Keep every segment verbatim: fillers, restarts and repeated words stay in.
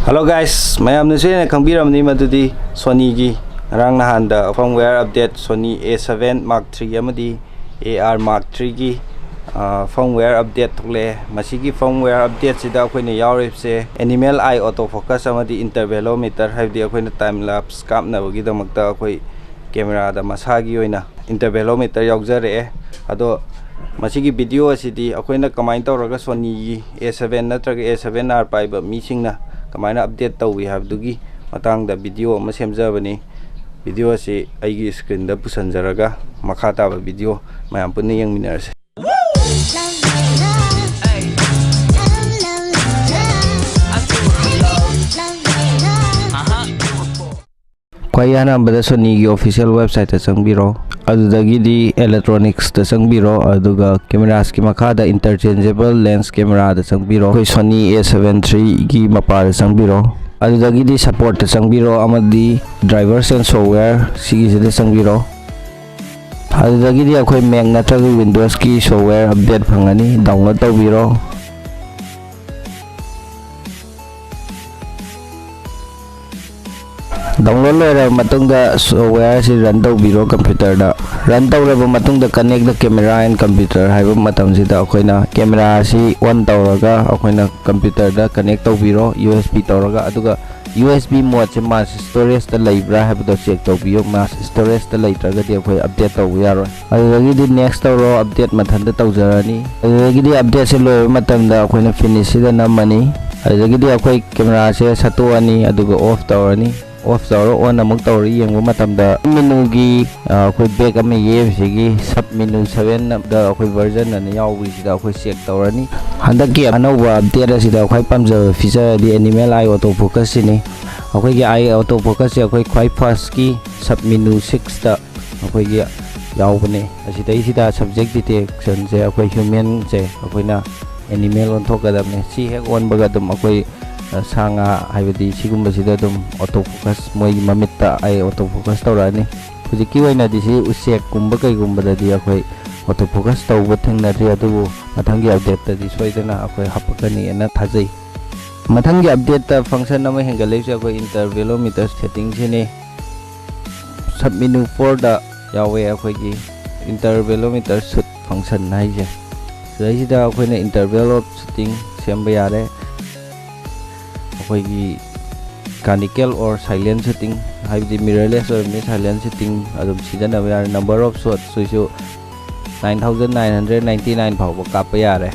Hello guys, ꯃꯌꯥꯝꯅꯁꯨ ꯍꯦꯟꯅ ꯈꯪꯕꯤꯔꯝꯃꯅꯤ ꯃꯗꯨꯗꯤ Sonyꯒꯤ ꯉꯔꯥꯡ ꯅꯍꯥꯟꯗ firmware update Sony A seven Mark three ꯑꯃꯗꯤ A R Mark threeꯒꯤ firmware update ꯊꯣꯛꯂꯛꯑꯦ꯫ ꯃꯁꯤꯒꯤ firmware updateꯁꯤꯗ ꯑꯩꯈꯣꯏꯅ ꯌꯥꯎꯔꯤꯕꯁꯦ animal eye autofocus ꯑꯃꯗꯤ intervalometer, ꯍꯥꯏꯕꯗꯤ ꯑꯩꯈꯣꯏꯅ time lapse ꯀꯥꯞꯅꯕꯒꯤꯗꯃꯛꯇ ꯑꯩꯈꯣꯏ cameraꯗ ꯃꯁꯥꯒꯤ ꯑꯣꯏꯅ intervalometer ꯌꯥꯎꯖꯔꯛꯑꯦ꯫ ꯑꯗꯣ ꯃꯁꯤꯒꯤ video ꯑꯁꯤꯗꯤ ꯑꯩꯈꯣꯏꯅ ꯀꯃꯥꯏꯅ ꯇꯧꯔꯒ Sonyꯒꯤ A seven ꯅꯠꯇ꯭ꯔꯒ A seven R ꯄꯥꯏꯕ ꯃꯤꯁꯤꯡꯅ ꯀꯃꯥꯏꯅ update ꯇꯧꯏ ꯍꯥꯏꯕꯗꯨꯒꯤ ꯃꯇꯥꯡꯗ video ꯑꯃ ꯁꯦꯝꯖꯕꯅꯤ꯫ Video ꯑꯁꯤ ꯑꯩꯒꯤ screenꯗ ꯄꯨꯁꯤꯟꯖꯔꯒ ꯃꯈꯥ ꯇꯥꯕ video ꯃꯌꯥꯝ ꯄꯨꯟꯅ ꯌꯦꯡꯃꯤꯟꯅꯔꯁꯦ꯫ ꯈ꯭ꯋꯥꯏ ꯑꯍꯥꯟꯕꯗ Sonyꯒꯤ official websiteꯇ ꯆꯪꯕꯤꯔꯣ꯫ ꯑꯗꯨꯗꯒꯤꯗꯤ electronicsꯇ ꯆꯪꯕꯤꯔꯣ, ꯑꯗꯨꯒ camerasꯀꯤ ꯃꯈꯥꯗ interchangeable lens cameraꯗ ꯆꯪꯕꯤꯔꯣ꯫ ꯑꯩꯈꯣꯏ Sony A seven threeꯒꯤ ꯃꯄꯥꯗ ꯆꯪꯕꯤꯔꯣ꯫ ꯑꯗꯨꯗꯒꯤꯗꯤ supportꯇ ꯆꯪꯕꯤꯔꯣ ꯑꯃꯗꯤ drivers and software ꯁꯤꯒꯤꯁꯤꯗ ꯆꯪꯕꯤꯔꯣ꯫ ꯑꯗꯨꯗꯒꯤꯗꯤ ꯑꯩꯈꯣꯏ Mac ꯅꯠꯇ꯭ꯔꯒ Windowsꯀꯤ software update ꯐꯪꯒꯅꯤ, download ꯇꯧꯕꯤꯔꯣ꯫ Download ꯂꯣꯏꯔꯕ ꯃꯇꯨꯡꯗ software ꯑꯁꯤ run ꯇꯧꯕꯤꯔꯣ computerꯗ꯫ Run ꯇꯧꯔꯕ ꯃꯇꯨꯡꯗ connect the camera and computer ꯍꯥꯏꯕ ꯃꯇꯝꯁꯤꯗ ꯑꯩꯈꯣꯏꯅ camera ꯑꯁꯤ on ꯇꯧꯔꯒ ꯑꯩꯈꯣꯏꯅ computerꯗ connect ꯇꯧꯕꯤꯔꯣ, U S B ꯇꯧꯔꯒ꯫ ꯑꯗꯨꯒ U S B modeꯁꯦ mass storageꯇ ꯂꯩꯕ꯭ꯔꯥ ꯍꯥꯏꯕꯗꯣ check ꯇꯧꯕꯤꯌꯨ꯫ Mass storageꯇ ꯂꯩꯇ꯭ꯔꯒꯗꯤ ꯑꯩꯈꯣꯏ update ꯇꯧꯕ ꯌꯥꯔꯣꯏ꯫ ꯑꯗꯨꯗꯒꯤꯗꯤ next ꯇꯧꯔꯣ, update ꯃꯊꯟꯇ ꯇꯧꯖꯔꯅꯤ꯫ ꯑꯗꯨꯗꯒꯤꯗꯤ updateꯁꯦ ꯂꯣꯏꯕ ꯃꯇꯝꯗ ꯑꯩꯈꯣꯏꯅ finishꯁꯤꯗ ꯅꯝꯃꯅꯤ꯫ ꯑꯗꯨꯗꯒꯤꯗꯤ ꯑꯩꯈꯣꯏ cameraꯁꯦ ꯁꯠꯇꯣꯛꯑꯅꯤ, ꯑꯗꯨꯒ off ꯇꯧꯔꯅꯤ꯫ Off ꯇꯧꯔ on ꯑꯃꯨꯛ ꯇꯧꯔ ꯌꯦꯡꯕ ꯃꯇꯝꯗ menuꯒꯤ, ꯑ, ꯑꯩꯈꯣꯏ back ꯑꯃ ꯌꯦꯛꯏꯕꯁꯤꯒꯤ sub menu sevenꯗ ꯑꯩꯈꯣꯏ version ꯑꯅ ꯌꯥꯎꯕꯁꯤꯗ ꯑꯩꯈꯣꯏ check ꯇꯧꯔꯅꯤ꯫ ꯍꯟꯗꯛꯀꯤ ꯑꯅꯧꯕ update ꯑꯁꯤꯗ ꯈ꯭ꯋꯥꯏ ꯄꯥꯝꯖꯕ featureꯗꯤ animal eye autofocusꯁꯤꯅꯤ꯫ ꯑꯩꯈꯣꯏꯒꯤ eye autofocusꯁꯦ ꯑꯩꯈꯣꯏ ꯈ꯭ꯋꯥꯏ firstꯀꯤ sub menu sixꯇ ꯑꯩꯈꯣꯏꯒꯤ ꯌꯥꯎꯕꯅꯦ꯫ ꯑꯁꯤꯗꯩꯁꯤꯗ subject detectionꯁꯦ ꯑꯩꯈꯣꯏ humanꯁꯦ ꯑꯩꯈꯣꯏꯅ animal ꯑꯣꯟꯊꯣꯛꯀꯗꯕꯅꯦ꯫ ꯁꯤ ꯍꯦꯛ ꯑꯣꯟꯕꯒ ꯑꯗꯨꯝ ꯑꯩꯈꯣꯏ, ꯑ, ꯁꯥ ꯉꯥ ꯍꯥꯏꯕꯗꯤ ꯁꯤꯒꯨꯝꯕꯁꯤꯗ ꯑꯗꯨꯝ autofocus, ꯃꯣꯏꯒꯤ ꯃꯃꯤꯠꯇ eye autofocus ꯇꯧꯔꯛꯑꯅꯤ꯫ ꯍꯧꯖꯤꯛꯀꯤ ꯑꯣꯏꯅꯗꯤ ꯁꯤ ꯎꯆꯦꯛꯀꯨꯝꯕ ꯀꯩꯒꯨꯝꯕꯗꯗꯤ ꯑꯩꯈꯣꯏ autofocus ꯇꯧꯕ ꯊꯦꯡꯅꯗ꯭ꯔꯤ, ꯑꯗꯨꯕꯨ ꯃꯊꯪꯒꯤ updateꯇꯗꯤ ꯁꯣꯏꯗꯅ ꯑꯩꯈꯣꯏ ꯍꯥꯞꯄꯛꯀꯅꯤꯅ ꯊꯥꯖꯩ꯫ ꯃꯊꯪꯒꯤ ꯑꯞꯗꯦꯠꯇ ꯐꯪꯁꯟ ꯑꯃ ꯍꯦꯟꯒꯠꯂꯛꯏꯁꯦ ꯑꯩꯈꯣꯏ ꯏꯟꯇꯔꯚꯦꯂꯣꯃꯤꯇꯔ ꯁꯦꯠꯇꯤꯡꯁꯤꯅꯤ꯫ ꯁꯕ ꯃꯦꯅꯨ ꯐꯣꯔꯗ ꯌꯥꯎꯋꯦ ꯑꯩꯈꯣꯏꯒꯤ ꯏꯟꯇꯔꯚꯦꯂꯣꯃꯤꯇꯔ ꯁꯨꯠ ꯐꯪꯁꯟ ꯍꯥꯏꯁꯦ꯫ ꯁꯤꯗꯩꯁꯤꯗ ꯑꯩꯈꯣꯏꯅ ꯏꯟꯇꯔꯚꯦꯜ ꯑꯣꯐ ꯁꯨꯇꯤꯡ ꯁꯦꯝꯕ ꯌꯥꯔꯦ꯫ ꯑꯩꯈꯣꯏꯒꯤ ꯃꯦꯀꯥꯅꯤꯀꯦꯜ ꯑꯣꯔ ꯁꯥꯏꯂꯦꯟ ꯁꯨꯇꯤꯡ, ꯍꯥꯏꯕꯗꯤ ꯃꯤꯔꯔꯂꯦꯁ ꯑꯣꯏꯔꯕꯅꯤ ꯁꯥꯏꯂꯦꯟ ꯁꯨꯇꯤꯡ ꯑꯗꯨꯝ ꯁꯤꯖꯤꯟꯅꯕ ꯌꯥꯔꯦ꯫ ꯅꯝꯕꯔ ꯑꯣꯐ ꯁꯣꯠꯁꯤꯁꯨ nine thousand nine hundred ninety nine ꯐꯥꯎꯕ ꯀꯥꯞꯄ ꯌꯥꯔꯦ꯫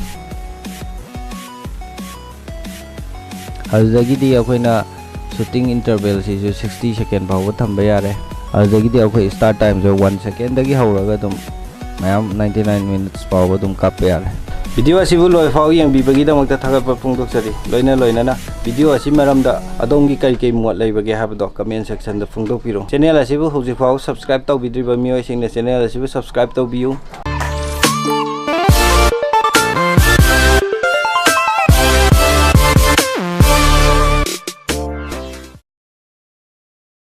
ꯑꯗꯨꯗꯒꯤꯗꯤ ꯑꯩꯈꯣꯏꯅ ꯁꯨꯇꯤꯡ ꯏꯟꯇꯔꯚꯦꯜꯁꯤꯁꯨ ꯁꯤꯛꯁꯇꯤ ꯁꯦꯀꯦꯟ ꯐꯥꯎꯕ ꯊꯝꯕ ꯌꯥꯔꯦ꯫ ꯑꯗꯨꯗꯒꯤꯗꯤ ꯑꯩꯈꯣꯏ ꯁ꯭ꯇꯥꯔꯠ ꯇꯥꯏꯝꯁꯦ ꯋꯥꯟ ꯁꯦꯀꯦꯟꯗꯒꯤ ꯍꯧꯔꯒ ꯑꯗꯨꯝ ꯃꯌꯥꯝ ꯅꯥꯏꯟꯇꯤ ꯅꯥꯏꯟ ꯃꯤꯅꯤꯠꯁ ꯐꯥꯎꯕ ꯑꯗꯨꯝ ꯀꯥꯞꯄ ꯌꯥꯔꯦ꯫ ꯚꯤꯗꯤꯑꯣ ꯑꯁꯤꯕꯨ ꯂꯣꯏꯐꯥꯎ ꯌꯦꯡꯕꯤꯕꯒꯤꯗꯃꯛꯇ ꯊꯥꯒꯠꯄ ꯐꯣꯡꯗꯣꯛꯆꯔꯤ꯫ ꯂꯣꯏꯅ ꯂꯣꯏꯅꯅ ꯚꯤꯗꯤꯑꯣ ꯑꯁꯤ ꯃꯔꯝꯗ ꯑꯗꯣꯝꯒꯤ ꯀꯔꯤ ꯀꯔꯤ ꯃꯣꯠ ꯂꯩꯕꯒꯦ ꯍꯥꯏꯕꯗꯣ ꯀꯃꯦꯟ ꯁꯦꯛꯁꯟꯗ ꯐꯣꯡꯗꯣꯛꯄꯤꯔꯣ꯫ ꯆꯦꯅꯦꯜ ꯑꯁꯤꯕꯨ ꯍꯧꯖꯤꯛꯐꯥꯎ ꯁꯕꯁꯀ꯭ꯔꯥꯏꯕ ꯇꯧꯕꯤꯗ꯭ꯔꯤꯕ ꯃꯤꯑꯣꯏꯁꯤꯡꯅ ꯆꯦꯅꯦꯜ ꯑꯁꯤꯕꯨ ꯁꯕꯁꯀ꯭ꯔꯥꯏꯕ ꯇꯧꯕꯤꯌꯨ꯫